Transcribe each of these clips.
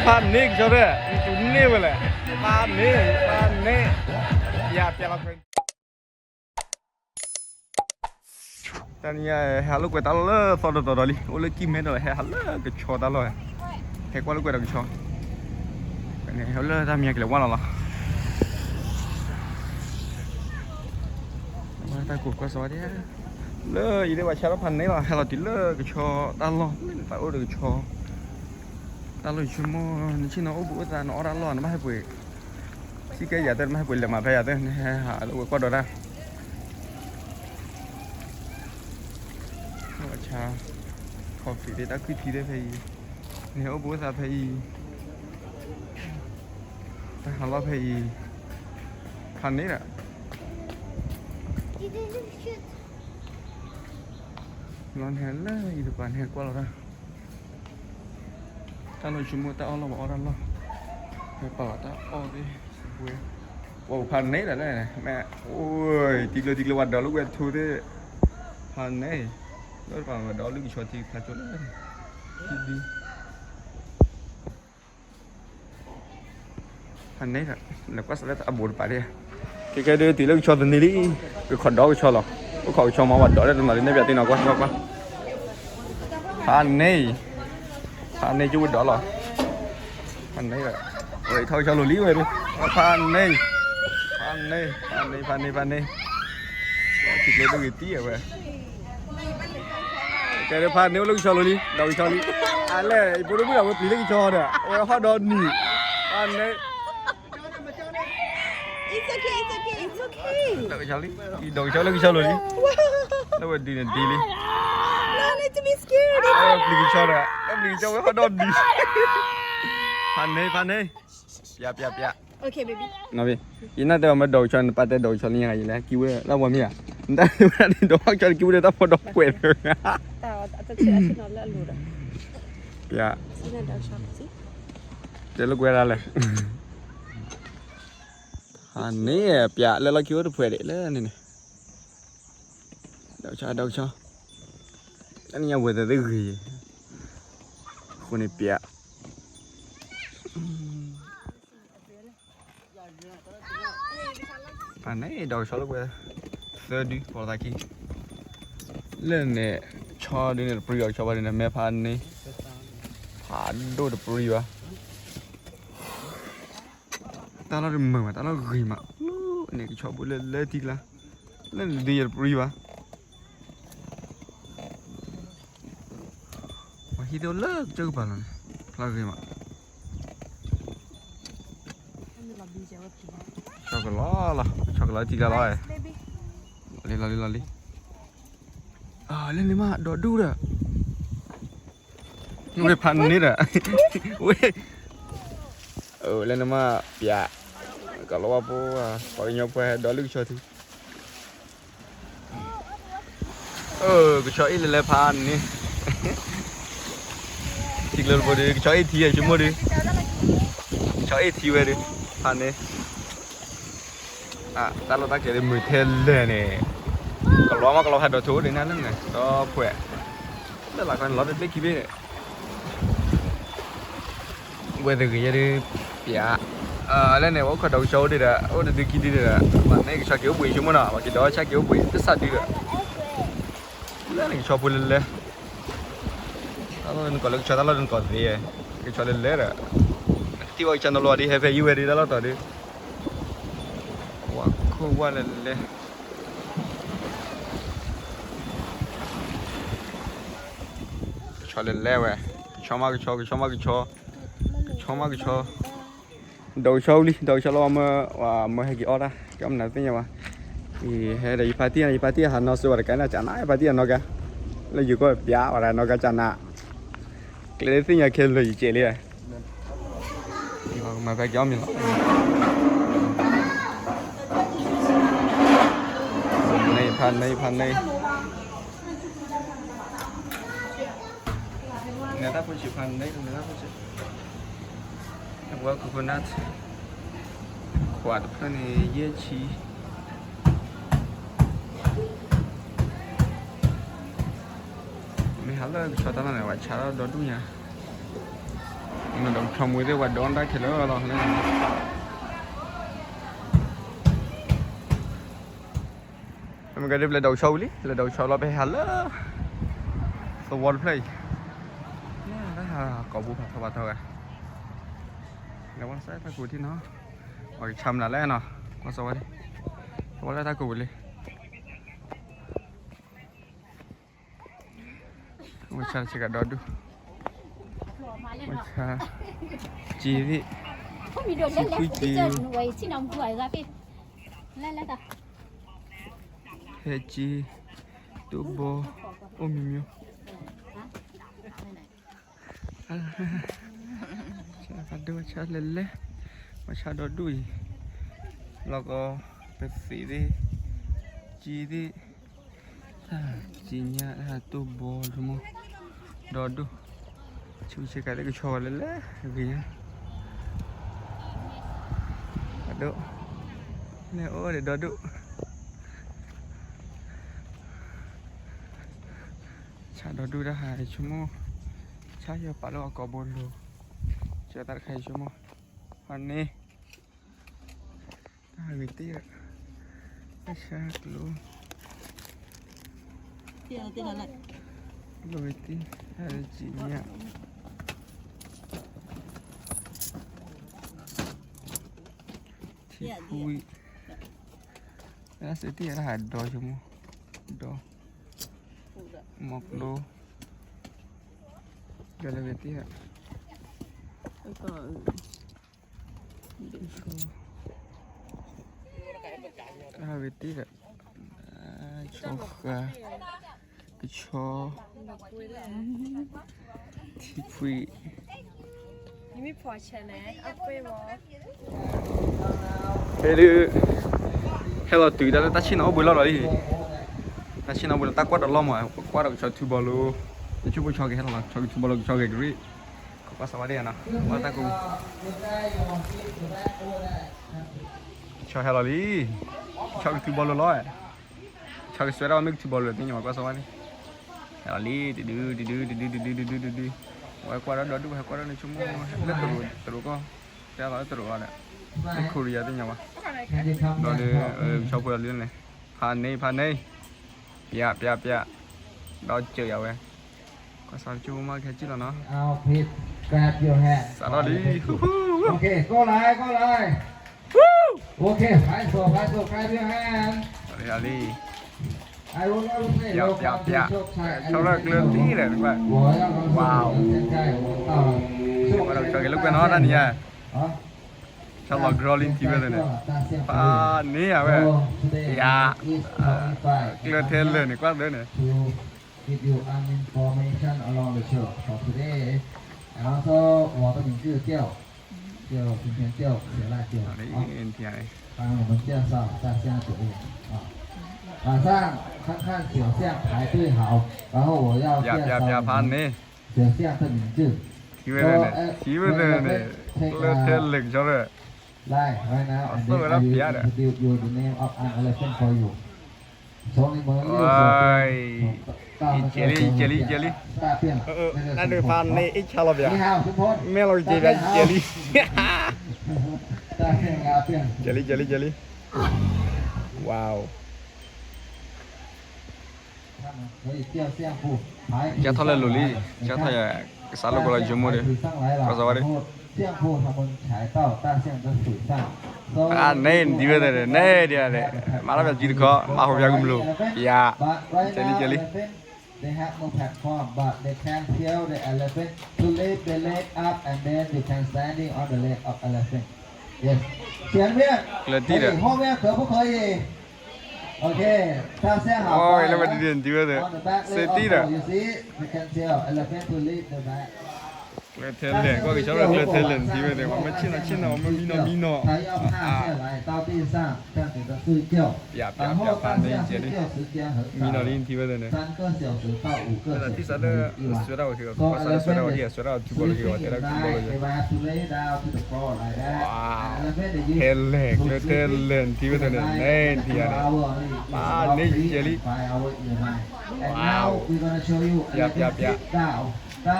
ဖးန့ၢ်ကဆီဒီး ယတူၢ်န့ၢ်ဝဲလဲၣ်, ဖးန့ၢ် ဖးန့ၢ်, ယပျဲလီၤကွဲ တနံၤအံၤဟဲဟးလိာ်ကွဲတၢ်လီၢ်လၢသီတတီၤဒီးလံ, အိၣ်လၢကံၢ်မဲဒီးဟဲဟးလၢကဆီတၢ်လီၢ်, ဟဲကွၢ်လိာ်ကွဲဒီးကဆီ, ဟဲလၢတၢ်မံၤကလဲၤဝါလီၤလီၤ. တၢ်ကိၢ်ကွၢ်စီၤဒဲး, လၢအံၤဒ်ပှၤဆါထီၣ်ဖးန့ၢ်လီၤ, ဟဲလီၤတုၤလၢကဆီတၢ်လီၢ်, တၢ်အိၣ်ဒီးကဆီ တၢ်လီၢ်ယဆိကမိၣ် နဆ့ၣ်နီၤအိၣ်ဘူးအိၣ်သး နအီၣ်တၢ်လီၢ် နဘၣ်ဟဲပှ့ၤ, စံၣ်ကဲယၤသၢ နဘၣ်ဟဲပှ့ၤလဲၤမၤဖဲယၤသၢ နဟဲဟးလိာ်ကွဲကွၢ်ဒီးတၢ် ဝဲဆါ coffee သ့ၣ် တၢ်ခူၣ်ထံသ့ၣ်ဖဲအံၤ, နဟဲအိၣ်ဘူးအိၣ်သးဖဲအံၤ, တၢ်ဟးလီၢ်ဖဲအံၤ, ဖးန့ၢ်ဒီး လီၤနဟဲလၢအံၤတပၤ နဟဲကွၢ်လီၤတၢ် တၢ်လီၢ်ယဆိကမိၣ် တၢ်အီၣ်လီၢ်ပှၤအီၣ်တၢ်လီၢ်, ဟဲပာ်လီၤတၢ်အီၣ်သ့ၣ် စပွဲ, ပှၤဖးန့ၢ်ဒီးလၢ, မ့ၢ်, အိၣ်, တံကျိတံကျိ ပှၤဒီးလိာ်ကွဲထူသ့ၣ်, ဖးန့ၢ်, လၢတပၤဒီးလုၢ်ကဆီထံဖျါကၠိလၢ, ဖးန့ၢ်ဒီး လဲၤကွၢ်စးလၢအဘူးတပၤဒၣ်, ခဲခဲဒုးတုၤလၢကဆီသန့လံ, ကခီၣ်ဒီကဆီလီၤ, အိၣ်ခိးကဆီမ့ၢ်ပှၤဒီးလၢတနီၤလံ နဲၣ်ပၠးသ့ၣ်နီၤ ကွၢ်ကွၢ်ကွၢ်, ဖးန့ၢ်, ဖးန့ၢ်ကၠိဝဲဒီးလီၤ, ဖးန့ၢ်ဒီး, ဝဲထီၣ်ကဆီလိၤလံဝဲဒုး, ဖးန့ၢ်, ဖးန့ၢ်, ဖးန့ၢ်, ဖးန့ၢ်, ဖးန့ၢ်, တံကျိတဂ့ၤတံၢ်အဝဲ ကဲဒုးဖးန့ၢ်အိၣ်လၢကဆီလိၤလံ ဒီးကဆီလံ, အလဲၣ် ယဖိဒိၣ်မုၣ်ဒီးဝဲပျံၤလၢကဆီဒီး အဝဲဟီၣ်ဒီနံၤ, ဖးန့ၢ်, It's okay, it's okay, it's okay. ဒီးကဆီလံ, ဒီးကဆီလၢကဆီလိၤလံ, လၢဝဲဒ်န့ၣ်ဒ်လံ, No need to be scared. လၢပျံၤကဆီဒီး လၢပျံၤကဆီဝဲဟီၣ်ဒီနံၤ, ဖးန့ၢ် ဖးန့ၢ်, ပျး ပျး ပျး, Okay, baby. နီၢ်ဘ့ၣ်, ယနၢ်တဲအီၤမ့ၢ်ဒီးကဆီ နပာ်တဲဒီးကဆီလံညါယလဲၣ် ကံဝဲလၢအဝဲမ့ၢ်ဧါ, နတၢ်ဝဲဒၣ်န့ၣ် ဒီးကဆီန့ၣ် ကံဝဲဒၣ်တၢ်ဖိဒီးကွဲး, ပျး, တဲလိာ်ကွဲဒၣ်လဲၣ်, ဖးန့ၢ်ပျး လၢလီၢ်ခံအိၣ်တဖှဲးဒံးလၢန့ၣ်န့ၣ်, ဒီးကဆီ ဒီးကဆီ, တၢ်နံၤညါဝဲသးသ့ဂ့ၤ, အဃိန့ၣ်ပျး ဖးန့ၢ်ဒီးကဆီလိာ်ကွဲ, သၢဒု ပိာ်သးခံ, လၢန့ၣ်, ဆီဒုန့ၣ်တပြံဘၣ် ကဆီဘၣ်ဒုန့ၣ် မ့ၢ်ဖးန့ၢ်, ဖးဒိၣ်တပြံဘၣ်, တၢ်လီၢ်တမုာ်မး တၢ်လီၢ်ဂ့ၤမး, လၢန့ၣ်ကဆီဖိလၢလၢထံကျါ, လၢန့ၣ်ဒုယတပြံဘၣ် ပှၤဟံးသ့ၣ်အိၣ်လၢကစၢၢ်ကပၤလီၤန့ၣ်, ဖျါဂ့ၤမး, ဆီကလီလီၤ, ဆီကလီထံကျါလီၤ, လီၤလံ လီၤလံ လီၤလံ, လၢန့ၣ်မး ဒီဒူၣ်ဒီး, ဝဲဖးန့ၢ်ဒီး, ဝဲ, လၢန့ၣ်မး ပျး, ကလီၤဝါဖိ, ပှၤကညီဖိဟဲဒီးလုၢ်ကဆီထံ ကဆီအ့ၣ်လဲၤလဲၤဖးန့ၣ်, ထံကျိတဘိဒီး ကဆီအ့ၣ်ထံ ဆိကမိၣ်ဒီး, ကဆီအ့ၣ်ထံဝဲဒီး, ဖးန့ၣ်, တၢ်လီၢ်တၢ်ကျဲၤဒီးမုာ်ထဲလဲၣ်န့ၣ်, ကလီၤမး ကလီၤဖးဒီးထိၣ်ဒ်န့ၣ်လၢန့ၣ် ဒီဖှဲး, လၢလၢခီန့ၣ် လီၤတဘ့ၣ်ခံဘ့ၣ်န့ၣ် ဝဲသဂ့ၤယဲဒုး, ပျး, လၢန့ၣ် အိၣ်ခိးဒီးကဆီအိၣ်ဒံးဒီး အိၣ်တဒုခံဒုဒီး, မ့ၢ်ကဆီက့ၤအိၣ်ဘှံးဆိကမိၣ်နီၤ ပှၤက့ၤဒီးဆၣ်က့ၤအိၣ်ဘှံး တစၢ်ဒုဒီး, လၢန့ၣ်ကဆီဖိလဲၤလဲၤ, တၢ်လီၢ်နကိးလၢကဆီ တၢ်လီၢ်နကိးသ့, ကဆီလဲၤလဲၤဒီး, ထံၣ်ဝဲကဆီနီၤလီၤဒ်ဟဲဖဲယံၤဝဲဒုး တၢ်လီၢ်တီၤဒုး, ဝါခိၣ်ဝါလဲၤလဲၤ ကဆီလဲၤလဲၤဝဲ, ကဆီမးကဆီ ကဆီမးကဆီ, ကဆီမးကဆီ, ဒီးကဆီလံ ဒီးကဆီလီၤမၢ်, ဝဲမၢ်ဟဲက့ၤအီၣ်တၢ် ကမနၤသ့ၣ်ညါဘၣ်, ဟဲဒီးယဖါတံၢ် ယဖါတံၢ်ဟးနီၢ်စိဝဲတကါန့ၣ် ကနၣ် ယဖါတံၢ်ဟးနီၢ်ကါ, လၢယိၤကီၢ်ပျးဝဲဒၣ်နီၢ်ကါကနၣ်, ကျဲသ့ၣ်ညါခဲလၢာ်ယကဲးလံ, မၤဖဲက့ၤအီၣ်မ့ၤလီၤ, န့ၣ်ဖးန့ၣ်ဖးန့ၣ် နတၢ်ဖိဆံးဖးန့ၣ် နတၢ်ဖိဆံး, အဝဲ coconut ခွးတဖျၢၣ်န့ၣ် ယဲၢ်ဆံ, မ့ၢ်ဟးလၢကဆီတၢ်လီၢ်န့ၣ် ပှၤဆါထီၣ်ဒီဒူၣ်ညါ, ဒီးကဆီမူသ့ၣ် ပှၤဒိးတၢ်ခဲလၢာ်လီၤ. မ့ၢ်ကဒုးပလဲၤဒီးကဆီဝံၤလံ, လဲၤဒီးကဆီလီၤ ပဟဲဟးလၢသဝီတဖျၢၣ်အံၤ, ကိးဘိဖးထီဖးထီဂၤ, လဲၤဝဲစဲတၢ်ကူးထံနီၤ, ပှၤကဆါမနုၤလဲၣ်နီၤ, ကွၢ်စၢၤဝဲလံ, သဝီလၢတၢ်ကူးဝံၤလံ. ဝဲဆါတဆ့ကၤဒီဒူၣ်, ဝဲဆါ, က့သ့ၣ်, ဆံခွံက့, ဟဲက့, တိၢ်ဘီ, အိၣ်မံၤမံၤ, ဆါဖးဒိၣ် ဝဲဆါလဲၤလဲၤ, ဝဲဆါဒီဒူၣ်အံၤ, လီၢ်ကီ, ပသံးသ့ၣ်, က့သ့ၣ် တၢ်စံညါ တၢ်တိၢ်ဘီဆိကမိၣ်, ဒီဒူၣ်, ဆူဆ့ကၤသ့ၣ်ကဆီဝဲလဲၤလဲၤဂ့ၤညါ, အဒိၣ်, လဲၤအိၣ်ဒီးဒီဒူၣ်, ဆါဒီဒူၣ်တၢ်ဟးဆိကမိၣ်, ဆါယီၤပာ်လၢအကိာ်ဘိလိၤ, ကၢၤတၢ်တခါအံၤဆိကမိၣ်, ဖးန့ၣ် တၢ်ဂ့ၤတ့ၢ်, တၢ်ဆါကျိ, ကျိဂ့ၤတ့ၢ်, တၢ်စံညါ, ထံခွံ, တၢ်စံတ့ၢ် တၢ်ဟးဒီဆိကမိၣ်, ဒီ, မီကျိ, ဒီလၢဂ့ၤတ့ၢ် တၢ်ဂ့ၤတ့ၢ်ဒီး, ဆီဃာ်, ကဆီ, ထံဖှံ, ဖဲဒုး, ဟဲလီၤတုၤဒၣ်လၢတၢ်ဆ့ၣ်နီၤအိၣ်ဘှံးလီၢ်လီၤလံ, တၢ်ဆ့ၣ်နီၤအိၣ်ဘှံးလီၢ် တၢ်ကွၢ်တလီၢ်မး, ကွၢ်ဒီးကဆီထူဘီလိၤ, တဆိကမိၣ်ကဆီကဟဲလီၤလီၤ, ကဆီကထူဘီလိၤ ကဆီကဂ့ၤ, ခီကွၢ်စးဝါဒ်နီၤ, ကွၢ်တၢ်ကူး ကဆီဟဲလီၤလံ, ကဆီကထူဘီလိၤလီၤ, ကဆီကစွဲဒၣ်ဝဲမ့ၢ်ကထူဘီလိၤသ့ၣ်ညါ ကွၢ်စးဝါန့ၣ်, ဟဲလီၤလံ, တဒု, တဒု, တဒု, တဒု, တဒု, တဒု, ဝဲကွၢ်ဒီးဒီဒူၣ် ဟဲကွၢ်ဒီးန့ၣ်ဆိကမိၣ် လၢတရူးကီၢ်, တဲလီၤလၢတရူးအီၤဒီး, လၢ Korea သ့ၣ်ညါဘၣ်, ဒီးလၢ ကဆီဖိလီၤလံန့ၣ်, ဖးန့ၢ် ဖးန့ၢ်, ပျး ပျး ပျး, ဒီးစၢၤယၤဝဲ, ကွၢ်စးဆိကမိၣ်မး ကဟဲကံၣ်လီၤနီၤ, စးထီၣ်လံ, OK, လံ, လံ, ပျး ပျး ပျး, ဆီလီၤကျၢၤတံၢ်ဒီး, ဝါ, ဆီကလၢကွဲနီၤတၢ်နံၤညါ, ဆီလီၤကြီလံထံဝဲသ့ၣ်န့ၣ်, ဖးန့ၢ်ယၤဝဲ, ယၤ, ကျၢၤထဲလၢာ်န့ၣ် ကွၢ်သ့န့ၣ် give you an information along the show for today. And also, 我的名字叫，叫今天叫小辣椒。好嘞，帮我们介绍大象主任啊。马上看看小象排队好，然后我要介绍你们小象的名字。 ထံဝဲသ့ၣ်န့ၣ်, ထံဝဲသ့ၣ်န့ၣ်, ကျၢၤထဲလၢာ်ကဆီလၢာ်, အသိၣ်ဝဲဒၣ်ပျးဒီး ယကဲလံ ယကဲလံ ယကဲလံ, တၢ်ဒုးဖးန့ၢ်အ့ၣ်ဆါလီၤပျး, မ့ၢ်လီၤကကဲပျး ယကဲလံ, ကဲလံ ကဲလံ ကဲလံ, ဝါ, ကၢ်ထီၣ်လၢလိၤလံ, ကၢ်ထီၣ်ယၤ, ကစးလိာ်ကလီၤယဆိကမိၣ်ဒီး, ကွၢ်စးဝါဒံး ဖးန့ၢ်နထံဝဲသ့ၣ်န့ၣ်, န့ၣ်ဒ်န့ၣ်, မၤလီၤပျးစုတခီ, မၤဟူးပျးကမျၢၢ်, ပျး, ကဲလံ ကဲလံ, They have no platform, but they can tell the elephant to lift the leg up, and then you can standing on the leg of elephant. Yes. ကျၢၤတံၢ်ဒီး, 后面可不可以？OK, 大象好乖, လၢဝဲဒ်န့ၣ် နထံဝဲသ့ၣ်, on the back leg of, စ့တံၢ်ဒီး, you see, you can tell elephant to lift the back. ကျၢၤထဲလဲၣ်, ကွၢ်ကဆီလၢကျၢၤထဲလဲၣ် နထံဝဲသ့ၣ်, မ့ၢ်ဆ့ၣ်နီၤဆ့ၣ်နီၤ, မ့ၢ်မံနီၤမံနီၤ, 它要趴下来到地上，这样子的睡觉。 ပျး ပျး ပျး ဖးန့ၢ် ယကဲလံ, မံနီၤလံ နထံဝဲသ့ၣ်န့ၣ်, တံၢ်စးလၢ အစွဲဒၣ်ဝဲက့ၤ, ကွၢ်စးလၢစွဲဒၣ်ဝဲဒ် အစွဲဒၣ်ထူဘီလိၤက့ၤဝဲ တဲဒၣ်ထူဘီလိၤက့ၤ, ဝါ, ထဲလဲၣ်, ကျၢၤထဲလဲၣ် နထံဝဲသ့ၣ်န့ၣ်, န့ၣ်နထံယၤန့ၣ်, ဖးန့ၢ် ယကဲလံ, ဝါ, ပျး ပျး ပျး,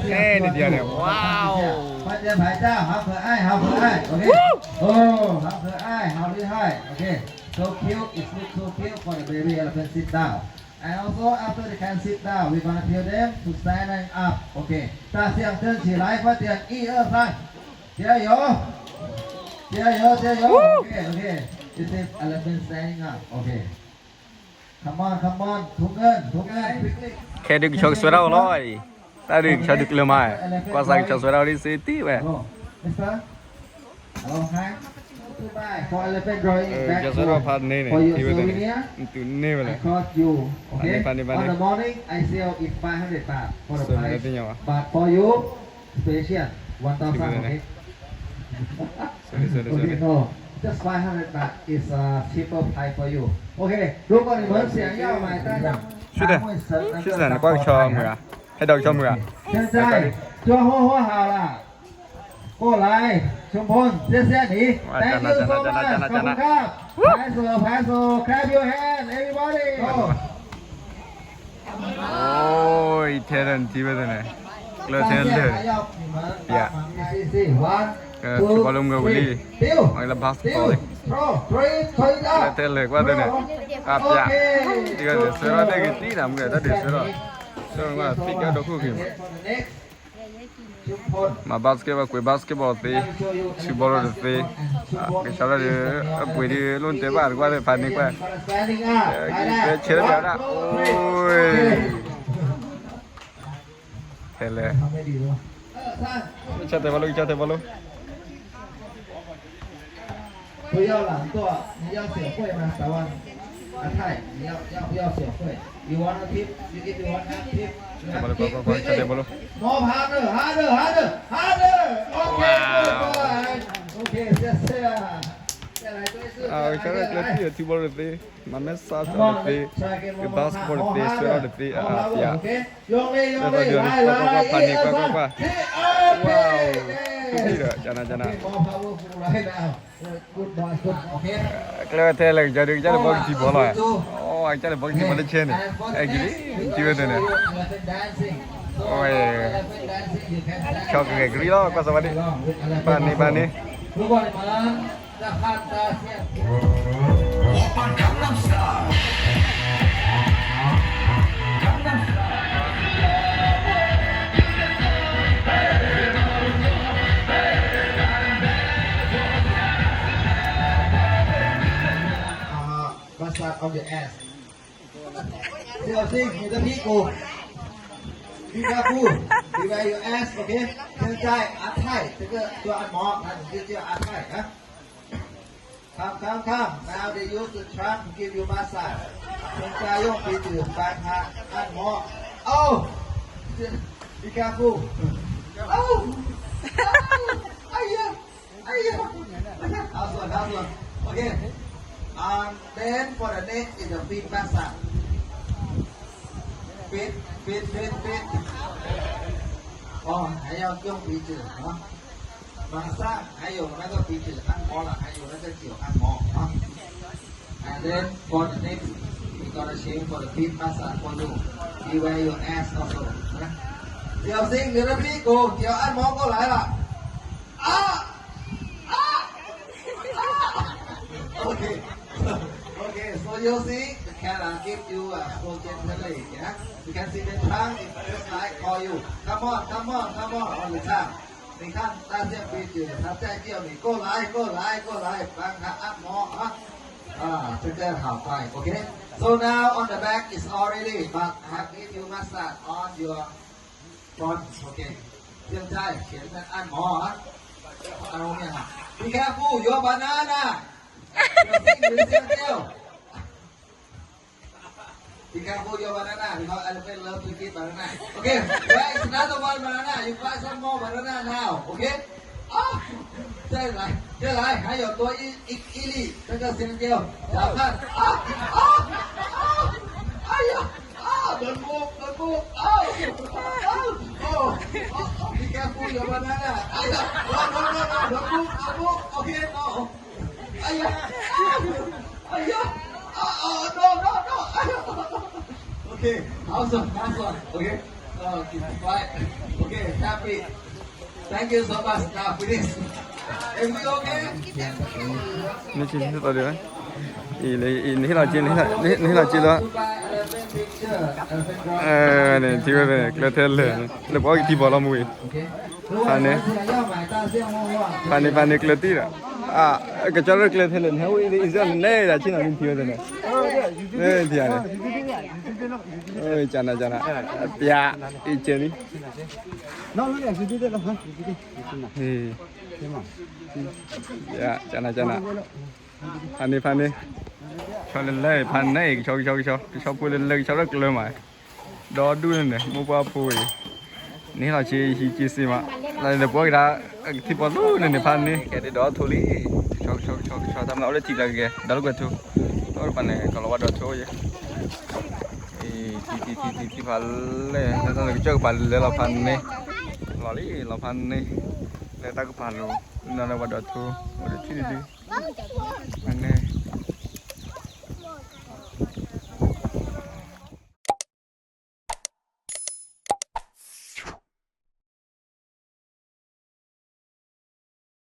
န့ၣ်နထံယၤန့ၣ်, ဝါ,先拍照，好可爱，好可爱。OK。哦，好可爱，好厉害。OK。So cute, it looks so cute for the baby elephant sit down. And also, after they can sit down, we're gonna tell them to stand up. OK。大象站起来，快点，一二三，加油，加油，加油。OK，OK。This is elephant standing up. OK。Come on, come on. ထုံးငၢၢ်, ထုံးငၢၢ်, quickly. ခဲဒုးကဆီကစွဲဒၣ်ဝဲလီၤအံၤ, တၢ်ဒုးကဆီဒုးကျၢၤမး, ကွၢ်စၢ်ကဆီစွဲဒၣ်ဝဲဒ်စ့တ့ၢ်ဝဲ. Mister, hello, hi. Goodbye. For elephant drawing, back to, for your souvenir. တုၤန့ၢ်ဝဲလဲၣ်. I caught you. Okay. On the morning, I sell it five hundred baht for the price. But for you, special, one thousand, okay? Sorry, sorry, sorry. Okay, no. Just five hundred baht is a cheaper price for you. Okay, 如果你们想要买大象，他会省那个三块钱。 ဟဲဒီးကဆီမုၢ်ဧါ. 现在，做好货好了，过来，ชุมพล，谢谢你。Thank you so much. ขอบคุณครับ。拍手，拍手，clap your hand, everybody. Go. အိၣ် ထဲဒၣ်နထံဝဲသ့ၣ်န့ၣ်, ကျၢၢ်ထဲလၢာ်, ယၤ, ကဘီလၢမုၢ်ဂၤဝံၤလံ, အလၢ basketball လံ, ကျၢၢ်ထဲလၢာ်ကွၢ်သ့ၣ်န့ၣ်, အပျး, ဒ်ကစွဲထီၣ်တဲကတံၢ်နၤမုၢ်ဂၤတၢ်ဒုးစွဲထီၣ်, ဆိကမိၣ်သံကဲဒိခိၣ်က့ၤမး မၤ basketball ကွံာ် basketball သ့, ဆူဘီလီၤတသ့, ကဆါလီၤဒီး အပှ့ၤဒ်လိၣ်တဲဘၣ်တကွၢ်လၢဖးန့ၢ်ကွၢ်, ဆဲးလၢဒၣ်, အိၣ်, ထဲလဲၣ်, ကတဲဘီလိၣ်, ကတဲဘီလိၣ်. 不要懒惰，你要学会吗？台湾阿泰，你要要不要学会？You wanna tip? You if you want to tip, you have to tip quickly. More harder, harder, harder, harder. Okay, good boy. Okay, 谢谢。再来多一次，再来，再来。 ထံဘီလီၤတသ့, မၤမဲစးထီၣ်တသ့, က basketball တသ့, ဆဲးထီၣ်တသ့, အပျး, ဆဲးထီၣ်ဒီး ကွၢ်ကွၢ်ကွၢ်ဖးန့ၢ်ကွၢ်ကွၢ်ကွၢ်, wow, ဒီး ကနၤ ကနၤ. ကျဲဝဲထဲလဲၣ် ကစၢ်ဒုး ကစၢ်လၢဘီကထံဘီလီၤ, အကစၢ်လၢဘီကထံဘီလၢဆဲန့ၣ်, အဲကလံ, ထံဝဲန့ၣ်, အိၣ်, ဆီကဂဲၤကရံလီၤ ကွၢ်စၢ်ဝဲဒၣ်, ဘၣ်န့ၣ် ဘၣ်န့ၣ်. Massage on your ass. 小心你的屁股。Be careful. Beware your ass, okay? 现在阿泰这个做按摩，那你就叫阿泰啊。Come, come, come. Now they use the trunk to give you massage. 现在用鼻子帮他按摩。Oh, be careful. Oh, oh, 哎呀。 哎呀，好爽，好爽。OK. Um, then for the next is the feet massage. Feet, feet, feet, feet. 哦，还要用鼻子啊。马上还有那个鼻子按摩了，还有那个脚按摩啊。 And then for the next, we gonna change for the feet massage for you. Beware your ass also. 小心你的屁股，脚按摩过来了。啊！啊！啊！Okay. Okay, so you see, the cat uh, give you a so gently, yeah? You can see the tongue is just like for you. Come on, come on, come on, all the time. 你看，大象杯子，它在叫你过来，过来，过来，帮它按摩啊。啊，这个好快，OK。So now on the back is already, but I have give you massage on your front, OK。现在前面按摩啊，按摩面啊。Be careful your banana. 小心你的香蕉。 Be careful your banana because elephant love to eat banana. Okay, there is another one banana. You find some more banana now. Okay. 啊，再来，再来，还有多一一一粒那个香蕉，小看。啊啊啊！哎呀啊！Don't move, don't move. 啊啊啊！哦哦哦！Be careful your banana. 哎呀，no no no no，don't move, don't move. Okay, no. 哎呀，哎呀，啊啊，no no no，哎呀。Okay, awesome, awesome. Okay, uh, okay, right. Okay, happy. Thank you so much. Now, please. Everything okay? နဟ့ၣ်လီၤက့ၤ, နဟ့ၣ်လီၤက့ၤလီၤ, ထံဝဲန့ၣ် ကျၢၤထဲလဲၣ်န့ၣ် လၢပှၤကထံၣ်ဘၣ်လီၤမူဝဲ, ဖးန့ၣ်, ဖးန့ၣ် ဖးန့ၣ်ကျၢၤတံၢ်ဒီး, ကကၠီလၢကျၢၤထဲလဲၣ်န့ၣ် ဟဲအိၣ်အံၤန့ၣ် အံၤစ့ၢ်န့ၣ် နဲဒၣ်ဆ့ၣ်နီၤလံထံဝဲန့ၣ်, ထံန့ၣ်, ကနၤကနၤ, ပျး, အံၤစ့ၢ်လံ, ကနၤကနၤ, ဖးန့ၣ် ဖးန့ၣ်, ကဆီလဲၤလဲၤ ဖးန့ၣ် ကဆီကဆီကဆီ ကဆီဖိလၢလၢကဆီလၢကျၢၤမး, ဒီဒူၣ်န့ၣ်န့ၣ် မိၢ်ပှၢ်ဖိအံၤ, နဟ့ၣ်လီၤက့ၤဟံးက့ၤစ့မး, လၢပှၤကဒါ, ကထံၣ်ပှၤလိၤန့ၣ်န့ၣ် ဖးန့ၣ် ကဲဒ်ဒီးထိလံ, ကဆီကဆီကဆီကဆီ တၢ်မနုၤအိၣ်လၢထံကျါကဲ, ဒီးလၢကွဲးထိ, ဒီးပှၤန့ၣ် ကလီၤဝဲဒီးထိယဲ ထံထံထံထံထံဖးလဲၢ်, တၢ်ကစၢၢ်ကပၤလဲၤလီၤဖးန့ၣ်, လီၤလံ လီၤဖးန့ၣ်, လၢတၢ်ကပၤလိၤ, နီၢ်လၢဝဲဒီးထိ, ဝဲဒီးထံဒု, ဖးန့ၣ်,